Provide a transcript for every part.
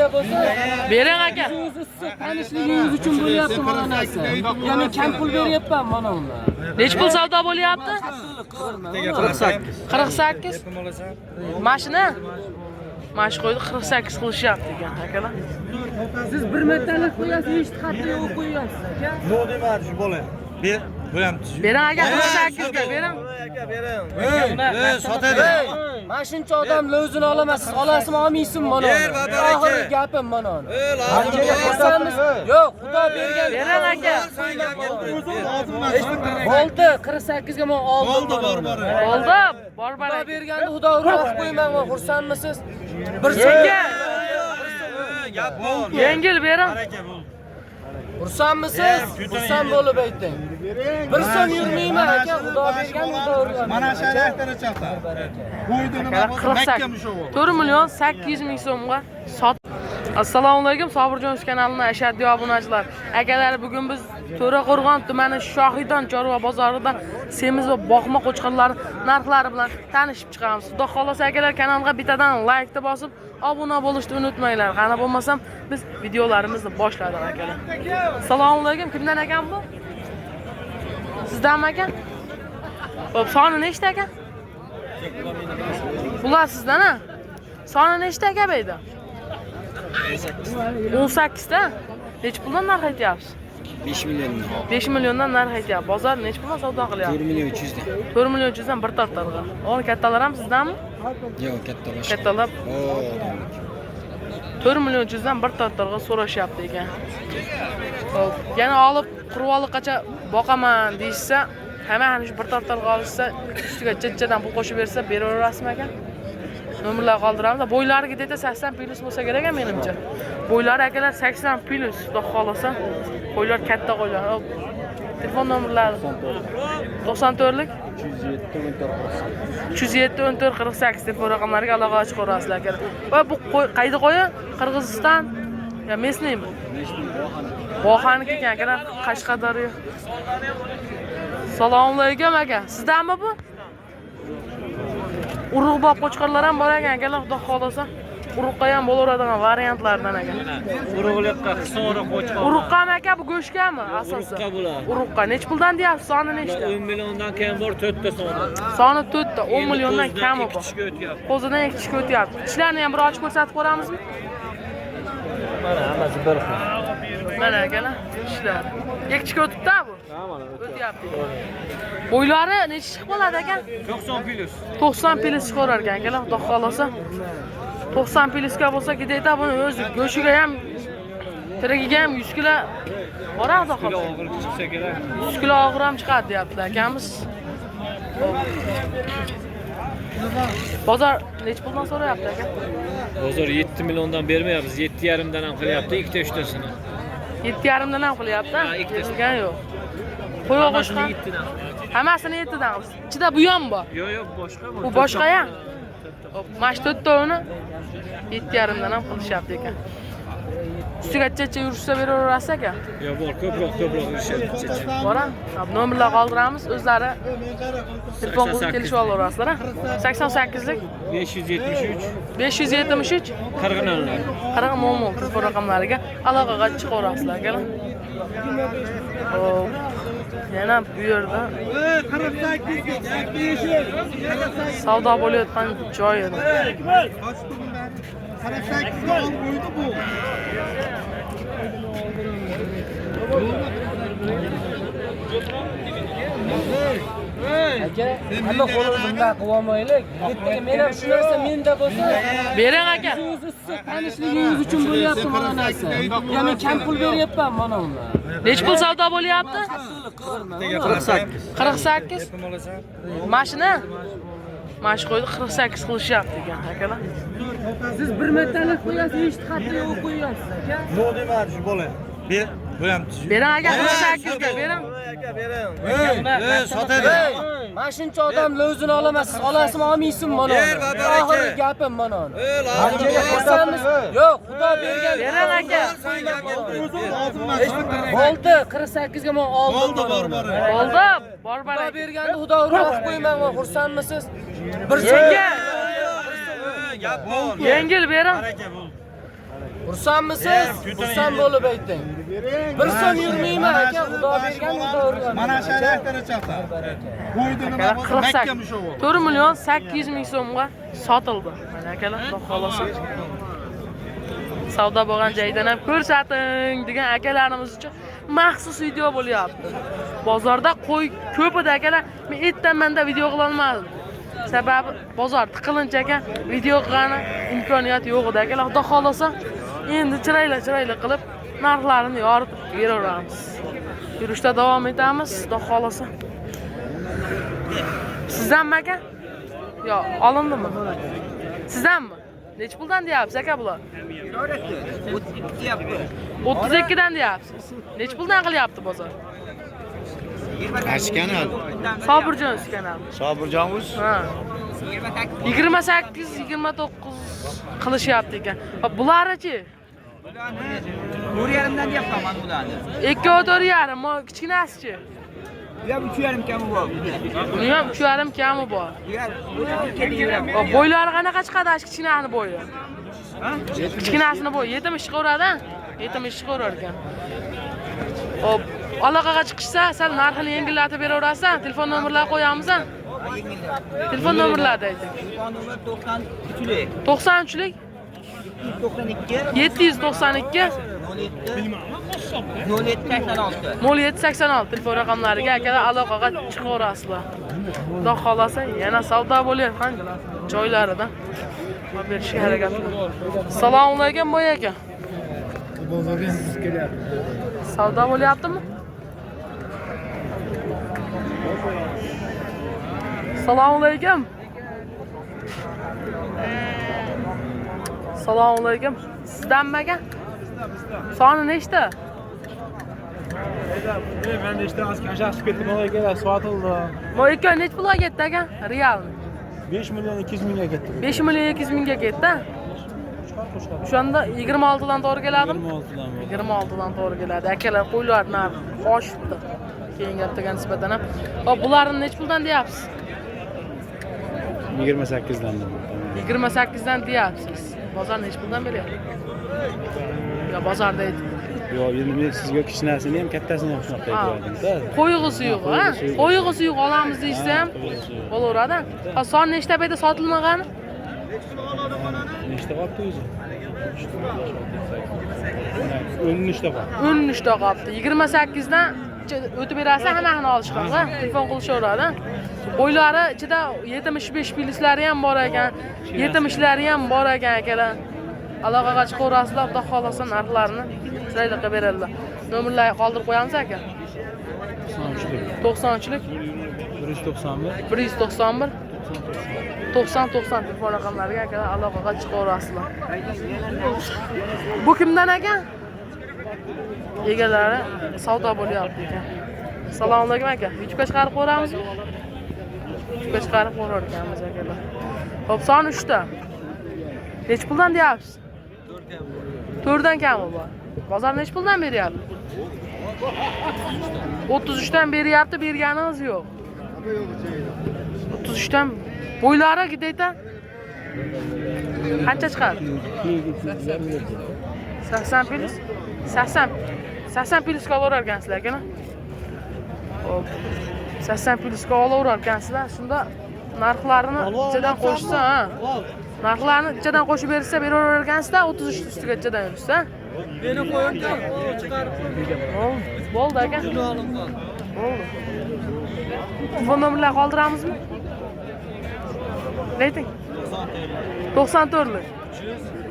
menda bo'lsa, Bering aka. O'zingiz issiq tanishligingiz uchun bo'lyapti mana narsa. Ya men kam pul beryapman mana uni. Nechi pul savdo bo'lyapti? 48. 48. Mashina? Mash qo'ydi 48 qilishyapti ekan akalar. Siz bir martalik qo'yasiz, eshit xatni yo'q qo'yasiz aka. Yo'q demadi shu bola. Ber, bu ham Bering aka 48 ga bering. Ey, sotadi. Mana shuncha odam o'zini olamas, siz olasizmi, olmaysizmi mana Ber, uni. baraka. Oxirgi gapim mana uni. Lozim Xursandmiz? Yo'q, Xudo bergan. Bering aka. Bo'ldi, 48 ga men oldim. Bo'ldi, bor, bor. Bo'ldi. Bor Xudo baraka. berganda Xudo urib qo'yman, xursandmisiz? Bir Yengil. Gap bor. Yengil bering. Baraka bo'ldi. Xursandmisiz? Xursand bo'lib ayting. Bir so'm yurmayman aka, Xudo bergan, Xudo urgan. Mana shu reaktorni chaqir. Qo'ydi nima Akalar bo'ldi? Makka 48. mushugi. 4 million 800 ming so'mga sot. Assalomu alaykum Sobirjon kanalining ashaddiy obunachilar. Akalar, bugun biz To'raqo'rg'on tumani Shohidon chorva bozorida semiz va boqma qo'chqorlar narxlari bilan tanishib chiqamiz. Xudo xolasa akalar kanalga bittadan laykni bosib, obuna bo'lishni unutmanglar. Qani bo'lmasam biz videolarimizni boshladik akalar. Assalomu alaykum. Kimdan ekan bu? Sizdanmi aka? Xo'p, soni nechta aka? Bular sizdan ha? Soni nechta aka bu yerda? 18 ta? Nechi puldan narx aytyapsiz? 5 milliondan. 5 milliondan narx aytyapti. Bozor nechi puldan savdo qilyapti? 4 million 300dan. 4 million 300 dan bir tortarga. O'g'il kattalar ham sizdanmi? Yo'q, katta boshqa. Kattalar O, odamlik. 4 million 300 dan bir tortarga so'rashyapti ekan. Xo'p, yana olib qurbonliqqacha boqaman deyishsa, hammani shu bir tortarga olishsa, ustiga chitchadan pul qo'shib bersa, beraverasizmi aka? Nomerlar qoldiramiz. Bo'ylari где-то 80 plus bo'lsa kerak menimcha. Bo'ylari akalar 80 plus, xudo xolasa. Qo'ylar katta qo'ylar. Hop. Telefon nomerlari 94lik 307 14 48 telefon raqamlariga aloqa chiqarasizlar akalar. Va bu qo'y qayda qo'yi? Qirg'iziston yo местныйmi? Vohaniki ekan akalar, Qashqadaryo. Assalomu alaykum aka. Sizdanmi bu? Urug'bop qo'chqorlar ham bor ekan akalar, xudo xolasa. Urug'qa ham bo'laveradigan variantlardan aka. Urug'liqqa, hisori qo'chqor. Urug'qami aka, bu go'shtgami asosan? Urug'qa bular. Urug'qa nechi puldan deyapsiz? Soni nechta? 10 milliondan kam bor, 4 ta soni. Soni 4 ta, 10 milliondan kami Ikki bor. tishga o'tyapti. Qo'zidan ikki tishga o'tyapti. Tishlarini ham bir ochib ko'rsatib ko'ramizmi? Mana hammasi bir xil. Mana akalar, tishlar. Ikki tishga o'tibdi bu. O'tyapti. Bo'ylari necha chiqib qoladi aka? 90 plus. 90 plus chiqarar ekan akalar, xudo xolasa. 90 plusga bo'lsa, где-то buni o'zi go'shiga ham tirigiga ham 100 kilo bor xudo Kilo xolasa. og'ir chiqsa kerak. 100 kilo og'ir ham chiqadi deyaptilar akamiz. Xo'p. Bozor nechi puldan so'rayapti aka? Bozor 7 milliondan bermayapmiz, 7,5 dan ham qilyapti, ikkita uchtasini. 7,5 dan ham qilyapti. Ha, ikkitasi. Berilgan yo'q. Qo'y Hammasini qo'shgan. 7 dan. Hammasini 7 dan qilibsiz. Ichida bu ham bor. Yo'q, yo'q, boshqa bu. Bu boshqa ham. Hop, mana shu to'rttovini 7,5 dan ham qilishyapti ekan. Ustiga checha yurishsa beraverasiz aka. Yo'q, bor, ko'proq, ko'proq yurishadi. Bor a? Hop, nomerlar qoldiramiz, o'zlari telefon qilib kelishib olaverasizlar a. 88lik 573 573 40 nol. 40 00 telefon raqamlariga aloqaga chiqaverasizlar akalar. Hop. Yana bu yerda 48 ga gap beshi. savdo bo'layotgan joy edi. 48 ga olib qo'ydi bu. Aka, hamma qo'lini bunday qilib olmaylik. Ertaga men ham shu narsa menda bo'lsa, Bering aka. o'zingiz issiq tanishligingiz uchun bo'lyapti mana narsa. Ya men kam pul beryapman mana uni. Nechi pul savdo bo'lyapti? 48. 48. Mashina? Mash qo'ydi 48 qilishyapti ekan akalar. Siz bir martalik qo'yasiz, eshit xatni yo'q qo'yasiz aka. Yo'q demadi shu bola. Ber, bu ham Bering aka 48 ga bering. Ey, sotadi. Mana shuncha odam o'zini olamas, siz olasizmi, olmaysizmi mana Ber, uni. baraka. Oxirgi gapim mana uni. Lozim Xursandmisiz? Yo'q, Xudo bergan. Bering aka. Bo'ldi, 48 ga men oldim. Bo'ldi, bor, bor. Bo'ldi. Bor Xudo baraka. berganda Xudo urib qo'yman, xursandmisiz? Bir so'm Yengil. Gap bor. Yengil bering. Baraka bo'ldi. Xursandmisiz? Xursand bo'lib ayting. Bir so'm yurmayman aka, Xudo bergan, Xudo urgan. Mana shu reaktorni chaqir. Qo'ydi nima bo'lsa, mahkam ushlab ol. 4 million 800 ming so'mga sotildi. Mana akalar, Xudo xolasa. Savdo bo'lgan joydan ham ko'rsating degan akalarimiz uchun maxsus video bo'lyapti. Bozorda qo'y ko'p edi akalar. Men ertaman-da video qila olmadim. Sababi bozor tiqilinch ekan, video qilgani imkoniyat yo'q edi akalar. Xudo xolasa endi chiroyli qilib narxlarini yoritib beraveramiz. Yurishda davom etamiz, Xudo xolasa. Sizdanmi aka? Yo, olindimi? Sizdanmi? Necha puldan deyapsiz aka bular? 32 dan deyapsiz. Necha puldan qilyapti bozor? Qaysi kanal? Sobirjon kanali. Sobirjonmiz. Ha. 28 29 qilishyapti ekan. Ha, bularichi? 4,5dan deyapman mana bularni. 2 4,5, mo kichkinasichi? Bu ham 3,5 kami bor. Buni ham 3,5 kami bor. Bu ham Bo'ylari qanaqa chiqadi shu kichkinasini bo'yi? Kichkinasini bo'yi 70 chiqaveradi, 70 chiqaverar ekan. Hop, aloqaga chiqishsa, sal narxini yengillatib beraverasiz. Telefon nomerlarini qo'yamiz. Telefon nomerlarini ayting. Telefon nomer 93lik 93lik 792 792 07 07 86. 0786 telefon raqamlariga akalar aloqaga chiqaverasizlar. Xudo xolasa yana savdo bo'layotgan joylaridan olib berishga harakat qilamiz. Assalomu alaykum boy aka. Savdo bo'lyaptimi? Assalomu alaykum. Assalomu alaykum. Sizdanmi aka? Soni nechta? Ben de işte az aşağı chiqib ketdim, aka, sotildi. Bu ikkovi necha pulga ketdi aka? Real. 5 million 200 mingga ketdi. 5 million 200 mingga ketdi. O'shanda 26 dan to'g'ri keladimi? 26 dan. 26 dan to'g'ri keladi. Akalar, qo'ylar narxi oshibdi. Keyingi haftaga nisbatan ham. Hop, bularni necha puldan deyapsiz? 28 dan. 28 dan deyapsiz. Bozor necha puldan beryapti? Yo, bozorda ayting. Yo'q, endi men sizga kichinasini ham, kattasini ham shunaqa aytyapman-da. Qo'yig'isi yo'q, ha? Qo'yig'isi yo'q olamiz deyishsa ham bo'laveradi. Ha, son nechta payda sotilmagani? Nechta qolibdi o'zi? 13 ta qolibdi. 13 ta qolibdi. 28 dan o'tib berasa hammasini olishgan, ha? Telefon qilishaveradi. Bo'ylari ichida 75 plyuslari ham bor ekan, 70lari ham bor ekan akalar. Aloqaga chiqaverasizlar, Xudo xolasa narxlarini chiroyli qilib beradilar. Nomerlarni qoldirib qo'yamiz aka. 93lik 191 191 90 90 telefon raqamlariga akalar aloqaga chiqaverasizlar. Bu kimdan aka? Egalari savdo bo'lyapti ekan. Assalomu alaykum aka. YouTube'ga chiqarib qo'yamizmi? YouTube'ga chiqarib qo'yar ekanmiz akalar. Xo'p, son 3 ta. Necha puldan deyapsiz? 4 dan kami bor. Bozor necha puldan beryapti? 33 dan beryapti, berganimiz yo'q. 33 dan bo'ylari gidayta qancha chiqadi? 80 plyus 80 80 plyusga olaverar ekansizlar aka. Hop. 80 plyusga olaverar ekansizlar. Shunda narxlarini ichidan qo'shsa, ha. Narxlarni ichidan qo'shib bersa beraverar ekansizlar, 33 ustiga ichidan yursa. Meni qo'ying, chiqarib Bo'ldi. Bo'ldi aka. Bo'ldi. Telefon nomerlar qoldiramizmi? Reyting. 94lik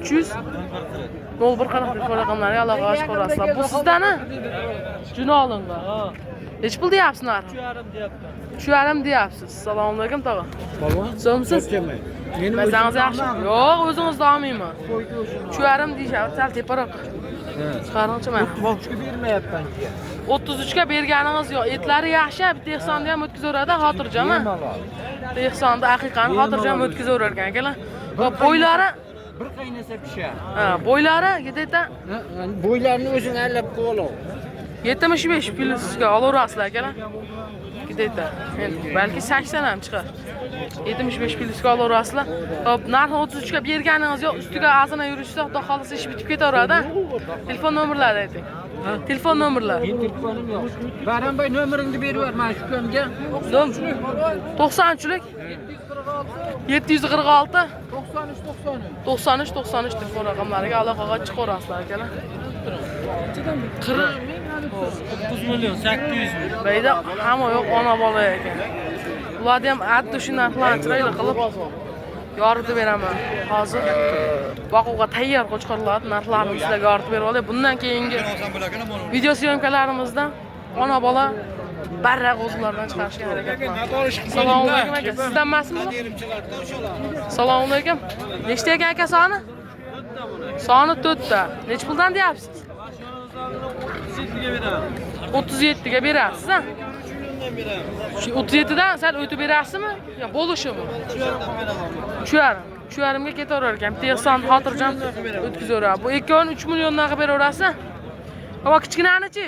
300 01 40 telefon raqamlariga aloqaga chiqaverasizlar. Bu sizdan-a? Juni olingan. Necha pul deyapsiz narxi? 3,5 deyapman. 3,5 deyapsiz. Assalomu alaykum tog'a. Polvon? So'msiz? Meni Masangiz yaxshi. Yo'q, o'zingizni olmayman. 3,5 deyishyapti, sal teparoq. Chiqaringchi mana. 33ga bermayapman ki. 33 ga berganingiz yo'q. Etlari yaxshi, bitta ehsonni ham o'tkazaveradi, xotirjam. Bitta ehsonni aqiqani xotirjam o'tkazaverar ekan akalar. Va bo'ylari Bir qaynasa pishar. Ha, bo'ylari где-то Bo'ylarini o'zing aralab qo'yib ol. 75 plyusga olaverasizlar akalar. Где-то. Endi balki 80 ham chiqar. 75 plyusga olaverasizlar. Hop, narxi 33 ga berganingiz yo'q, ustiga ozgina yurishsa, xudo xohlasa ish bitib ketaveradi. Telefon nomerlari ayting. Telefon nomerlari. Telefonim yo'q. Bahramboy nomeringni berib ber mana shu ukamga. 93lik 746 93 93. 93 93 telefon raqamlariga aloqaga chiqaverasizlar akalar. 40 ming 9 million 800 ming. Beyda hamma yo'q ona bola ekan. Ularni ham addi shu narxlarni chiroyli qilib yoritib beraman. Hozir boquvga tayyor qo'chqorlar narxlarini sizlarga yoritib berib olay. Bundan keyingi video syomkalarimizda ona bola barra qo'zilardan chiqarishga harakat qilamiz. Assalomu alaykum aka. Sizdan emasmi bu? Assalomu alaykum. Nechta ekan aka soni? Soni 4 ta. Necha puldan deyapsiz? 37 ga berasiz, ha? Shu 37 dan sal o'tib berasizmi? Yo bo'lishimi? 3,5. 3,5 ga ketaverar ekan. Bitta ehson xotirjam o'tkazaveradi. Bu ikkovini 3 milliondan qilib beraverasiz. Ammo kichkinani-chi?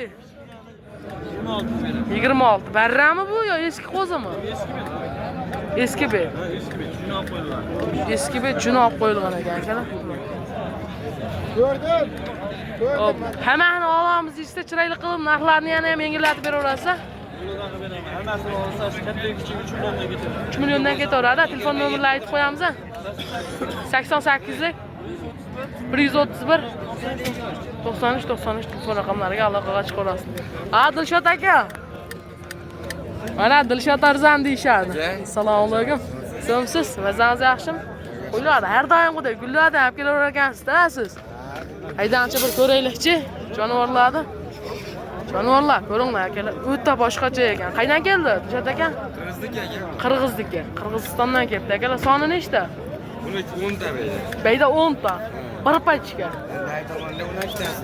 26. Barrami bu yo eski qo'zimi? Eski be. Eski be jun olib qo'yilgan ekan akalar. Ko'rdim. Hop, hammani olamiz deyishsa chiroyli qilib narxlarni yana ham yengillatib beraverasiz. Hammasini olsa katta kichik 3 milliondan ketadi. 3 milliondan ketaveradi. Telefon nomerlarini aytib qo'yamiz. 88lik 131 93 93 telefon raqamlariga aloqaga chiqaverasiz. A Dilshod aka. Mana Dilshod arzon deyishadi. Assalomu alaykum. So'msiz, vazangiz yaxshimi? Qo'ylar har doimgidek gullardan olib kelaverar ekansizda siz. Haydancha bir ko'raylikchi jonivorlarni. Jonivorlar ko'ringlar akalar, o'ta boshqacha ekan. Qaydan keldi Dilshod aka? Qirg'izniki. Qirg'izistondan keldi akalar. Soni nechta? Buni 10 ta berdi. Beyda 10 ta. Bir pachka. Nari tomonda 12 tasi.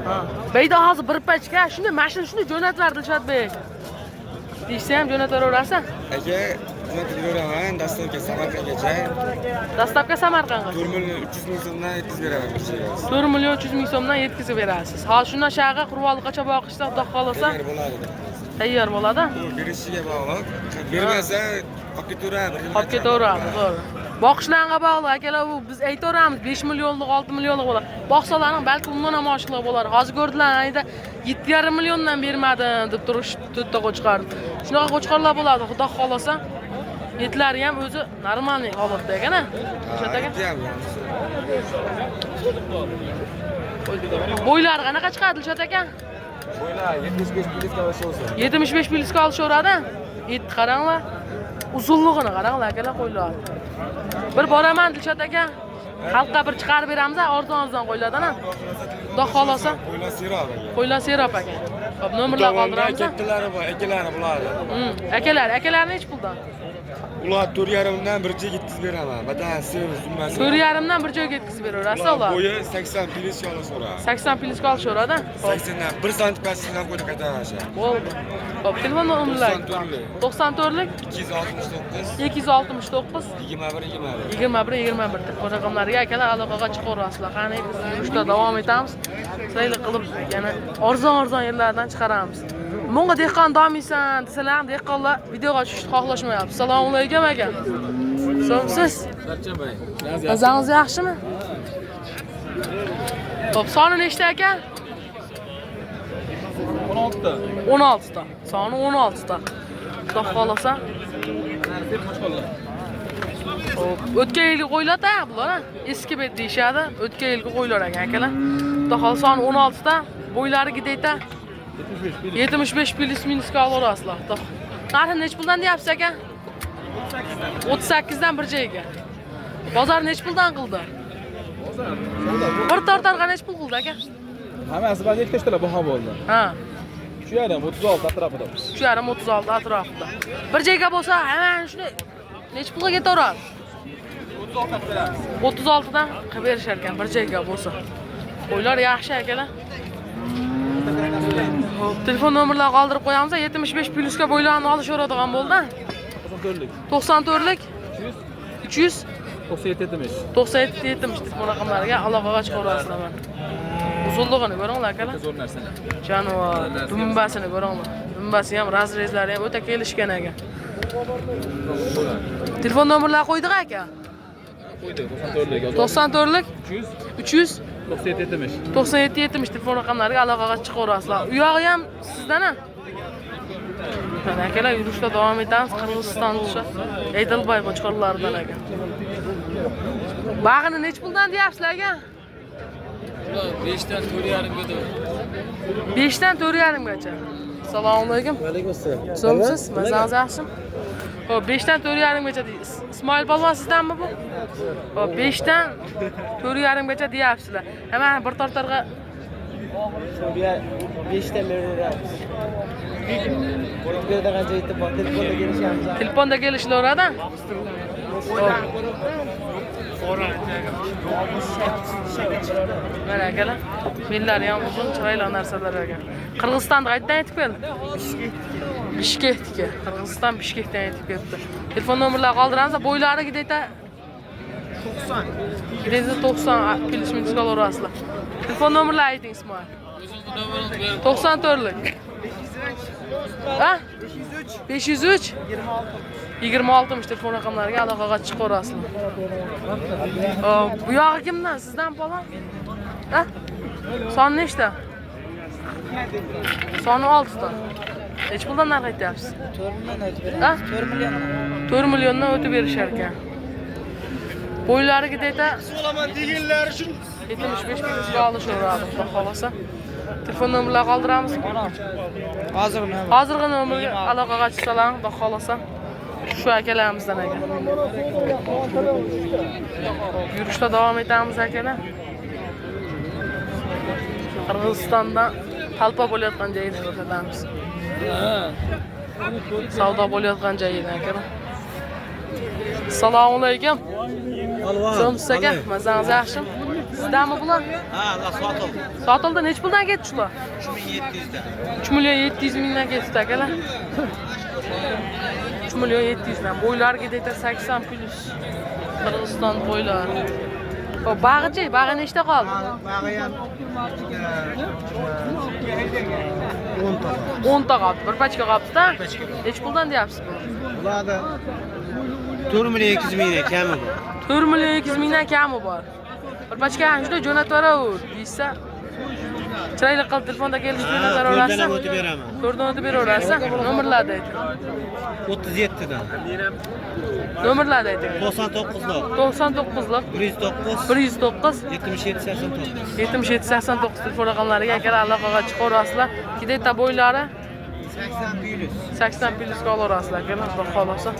Beyda hozir bir pachka. Shunday mashina shunday jo'natlar Dilshodbek. Deyishsa ham jo'nataverasan. Aka, jo'natib beraman, dastlabki Samarqandgacha. Dastlabki Samarqandga. 4 million 300 ming so'mdan yetkazib beraman kichigiga. 4 million 300 ming so'mdan yetkazib berasiz. Hozir shundan shag'i Qurvonliqqa boqishsa, xudo xohlasa Tayyor bo'ladi. tayyor bo'ladi. Bu berishiga bog'liq. Bermasa olib ketaveradi. Olib ketaveradi, to'g'ri. Boqishlarga bog'liq akalar, bu biz aytaveramiz 5 millionlik, 6 millionlik bo'ladi. Boqsalar ham balki undan ham oshiqliq bo'lar. Hozir ko'rdilar, ayda 7,5 milliondan bermadim deb turish to'rtta qo'chqor. Shunaqa qo'chqorlar bo'ladi, xudo xohlasa. Etlari ham o'zi normalniy holatda ekan, ha? O'sha aka. Bo'ylari qanaqa chiqadi Dilshod aka? Bo'ylar 75 plyusga olsa. 75 plyusga olishaveradi. Etni qaranglar. Uzunlig'ini qaranglar akalar qo'ylar. Bir boraman Dilshod aka. Xalqqa bir chiqarib beramiz, arzon-arzon qo'ylardan. Xudo xohlasa, Bo'ylar serob aka. qo'ylar serob aka. Xo'p, nomerlar qoldiramiz. Kattalari bor, akalari bular. Akalar, akalar nechi puldan? Ular 4,5 dan bir joyga yetkazib beraman. Batan semiz, dumbasi. 4,5 dan bir joyga yetkazib beraverasiz ular. Bo'yi 80 plyusga olaveradi. 80 plyusga olishaveradi. Xo'p, 80 dan 1 santim pastidan qo'yib qaytaman. bo'ldi. Xo'p, telefon nomerlari 94lik. 94lik 269 269 21 21. 21 21 telefon raqamlariga akalar aloqaga chiqaverasizlar. Qani biz yurishda davom etamiz. Chiroyli qilib yana arzon-arzon yerlardan chiqaramiz. Bunga dehqon domiysan desalar ham dehqonlar videoga tushishni xohlashmayapti. Assalomu alaykum aka. So'msiz? O'zingiz yaxshimi? Xo'p, soni nechta aka? 16 ta. 16 ta. Soni 16 ta. Xudo xohlasa. Xo'p, o'tgan yilgi qo'ylar-da bular, ha? Eski bet deyishadi. O'tgan yilgi qo'ylar ekan akalar. Xudo xohlasa soni 16 ta, bo'ylari gideyta 75 plyus minusga olaverasizlar. Xudo. Narxi necha puldan deyapsiz aka? 38 dan bir joyga. Bozor necha puldan qildi? Bir tortarga necha pul qildi aka? Hammasi ba'zi ikkitalar baho bo'ldi. Ha, 3,5 36 atrofida. 3,5 36 atrofida. Bir joyga bo'lsa, hamma shuni necha pulga ketaveradi? 36 dan qilib berishar ekan bir joyga bo'lsa. Qo'ylar yaxshi akalar. Xo'p, telefon nomerlarini qoldirib qo'yamiz. 75 plyusga bo'ylarni olishaveradigan bo'ldi. 94lik. 94lik 300 97 70. 97 70 telefon raqamlariga aloqaga chiqaverasizlar mana. Uzunlig'ini ko'ringlar akalar. Zo'r narsalar. Jonivor, dumbasini ko'ringlar. Dumbasi ham, razrezlari ham o'ta kelishgan aka. Telefon nomerlari qo'ydik aka. Qo'ydik, 94lik. 94lik 300 97 70. 97 70 telefon raqamlariga aloqaga chiqaverasizlar. U yog'i ham sizdan a? Mana akalar, yurishda davom etamiz. Qirg'iziston o'sha Edilboy qo'chqorlaridan aka. Bag'ini nech puldan deyapsizlar aka? 5 dan 4,5 gacha. 5 dan 4,5 gacha. Assalomu alaykum. Va alaykum assalom. So'msiz? Mazangiz yaxshimi? Xo'p, 5 dan 4,5 gacha deysiz. Ismoil polvon sizdanmi bu? Xo'p, 5 dan 4,5 gacha deyapsizlar. Hemen bir tortarga 5 dan beraveramiz. Bu yerda qancha yetib bor, telefonda kelishamiz. Telefonda kelishilaveradi. Mana akalar, bellari ham uzun, chiroyli narsalar ekan. Qirg'izistonda qayerdan yetib keldi? Bishkekniki. Qirg'iziston Bishkekdan yetib kelibdi. Telefon nomerlarini qoldiramiz. Bo'ylari где-то 90. Где-то 90 плюс минус olaverasizlar. Telefon nomerlarini ayting, Ismoil. 94lik. Ha? 503 26 telefon raqamlariga aloqaga chiqaverasizlar. Bu yog'i kimdan? Sizdan polvon? Ha? Son nechta? Soni 6 ta. Necha puldan narx aytyapsiz? 4 milliondan o'tib beramiz. 4 milliondan. 4 milliondan o'tib berishar ekan. Bo'ylari где-то 75 mingga olishaveradi, xudo xolasa. Telefon nomerlarini qoldiramiz. Hozir nima? Hozirgi nomerga aloqaga chiqsalar, xudo xolasa. Shu akalarimizdan aka. Yurishda davom etamiz akalar. Qirg'izistonda talpa bo'layotgan joyini ko'rsatamiz. Savdo bo'layotgan joyini akalar. Assalomu alaykum. So'msiz aka, mazangiz yaxshimi? Sizdanmi bular? Ha, ular sotildi. Sotildi, necha puldan ketdi shular? 3700 dan. 3 million 700 mingdan ketdi akalar. 3 million 700 dan. Bo'ylari где-то 80 plus. Qirg'iziston bo'ylari. Xo'p, bag'ichi, bag'i nechta qoldi? Bag'i ham 10 ta. 10 ta qoldi. Bir pachka qolibdi-da. Necha puldan deyapsiz buni? Bularda 4 million 200 mingdan kami bor. 4 million 200 mingdan kami bor. Bir pachka shunday jo'natib yuboraver deysa, chiroyli qilib telefonda kelishib jo'natib yuboraverasiz. To'rtdan o'tib beraman. 4dan o'tib beraverasiz. Nomerlarni ayting. 37 dan. Nomerlarni ayting. 99lik. 99lik 109 109 77 89. 77 89 telefon raqamlariga akalar aloqaga chiqaverasizlar. Где-то bo'ylari 80 plus. 80 plusga olaverasizlar akalar, xudo xolasa.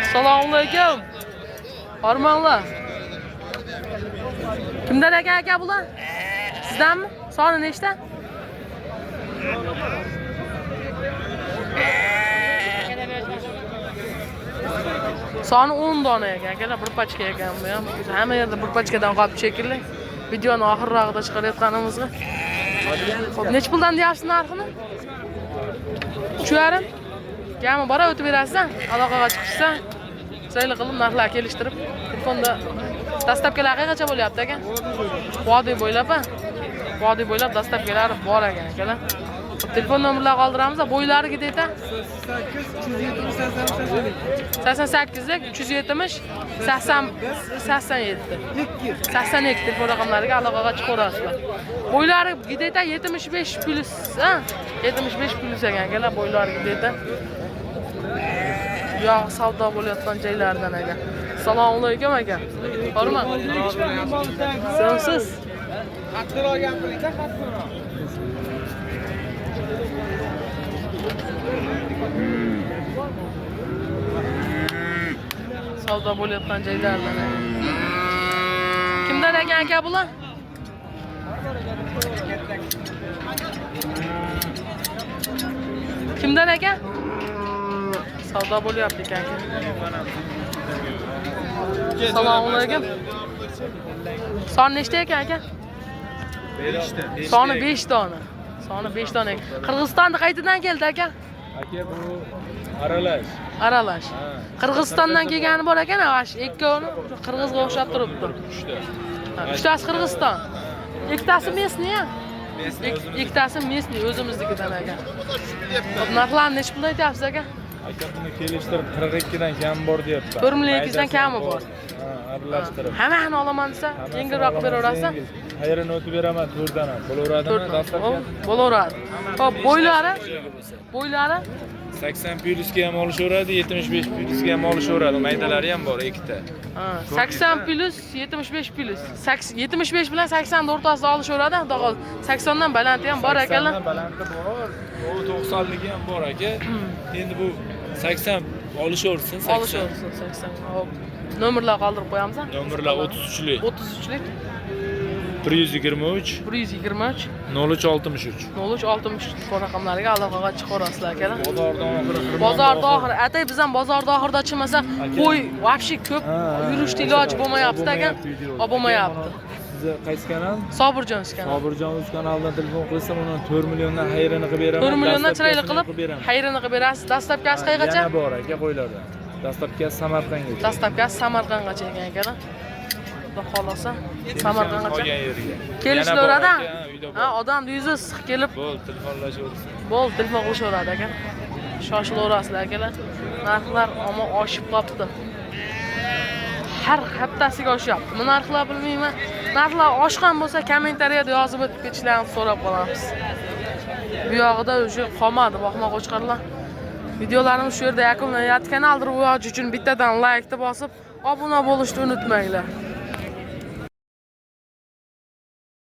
Assalomu alaykum. Hormonlar. Kimdan ekan aka bular? Sizdanmi? Soni nechta? Soni 10 dona ekan akalar, bir pachka ekan bu ham. Hamma yerda bir pachkadan qolib shekilli. Videoni oxirrog'ida chiqarayotganimizga. Xo'p, necha puldan deyapsiz narxini? 3,5. Kami bora o'tib berasiz, aloqaga chiqishsa, chiroyli qilib narxlar kelishtirib, telefonda dastavkalar qayergacha bo'lyapti aka? Vodiy bo'ylab, vodiy bo'ylab dastavkalar bor ekan akalar. Telefon nomerlarini qoldiramiz, bo'ylari где-то 88 370 80 87 82 telefon raqamlariga aloqaga chiqaverasizlar. Bo'ylari где-то 75 plus, ha? 75 plus ekan akalar, bo'ylari где-то. Yog' savdo bo'layotgan joylardan aka. Assalomu alaykum aka. Bormi? So'msiz? Savdo bo'layotgan joylardan aka. Kimdan ekan aka bular? Kimdan aka? Savdo bo'lyapti ekan aka. Assalomu alaykum. Son nechta ekan aka? 5 ta. Soni 5 dona. Soni 5 dona. Qirg'izistonda qayerdan keldi aka? Aka bu Aralash. Aralash. Qirg'izistondan kelgani bor ekan, ana shu ikkovini qirg'izga o'xshab turibdi. Uchta. Ha, uchtasi Qirg'iziston. Ikkitasi местный ya. Местный o'zimiz. Ikkitasi местный o'zimiznikidan aka. Xo'p, narxlarni nechi puldan aytyapsiz aka? Aka, buni kelishtirib 42 dan kam bor deyapti. 4 200 dan kami bor. Ha, aralashtirib. Hammani olaman desa, yengilroq qilib beraverasiz. Xayrini o'tib beraman to'rtdan ham. Bo'laveradimi? To'rtdan. Dastlabki Xo'p, bo'laveradi. Xo'p, bo'ylari? Bo'ylari? 80 plyusga ham olishaveradi, 75 plyusga ham olishaveradi. Maydalari ham bor ikkita. Ha, 80 plyus, 75 plyus. 75 bilan 80 o'rtasida olishaveradi, xudo xohlasa. 80 dan balanti ham bor akalar. 80 dan balanti bor. U 90ligi ham bor aka. Endi bu 80 olishaversin, 80. Olishaversin 80. Xo'p. Nomerlar qoldirib qo'yamiz. Nomerlar 33lik. 33lik 123 123 0363. 0363 telefon raqamlariga aloqaga chiqaverasizlar akalar. Bozorda oxiri xirmon. Bozorda oxiri, atay biz ham bozorda oxirida chiqmasa, qo'y вообще ko'p yurishni iloji bo'lmayapti aka. Bo'lmayapti. Sizni qaysi kanal? Sobirjon kanal. Sobirjon o'z kanalidan telefon qilsam, uni 4 milliondan xayrini qilib beraman. 4 milliondan chiroyli Dastlabkasini qilib beraman. xayrini qilib berasiz. Dastlabkasi qayergacha? Yana bor aka qo'ylarda. Dastlabkasi Samarqandgacha. Dastlabkasi Samarqandgacha ekan akalar. Xudo xohlasa Samarqandgacha. Qolgan yerga. Kelishilaveradi. Yana bor aka, uyda bor. Ha, odam yuzi issiq kelib, Bo'l, telefonlashaversin. Bo'l, telefon qilishaveradi aka. Shoshilaverasizlar akalar. Narxlar omon oshib qolibdi. Har haftasiga oshyapti. Bu narxlar bilmayman. Narxlar oshgan bo'lsa kommentariyada yozib o'tib ketishlarini so'rab qolamiz. Bu yog'ida уже qolmadi boqma qo'chqorlar. Videolarimiz shu yerda yakunlanyapti. Kanal rivoji uchun bittadan laykni bosib, obuna bo'lishni unutmanglar.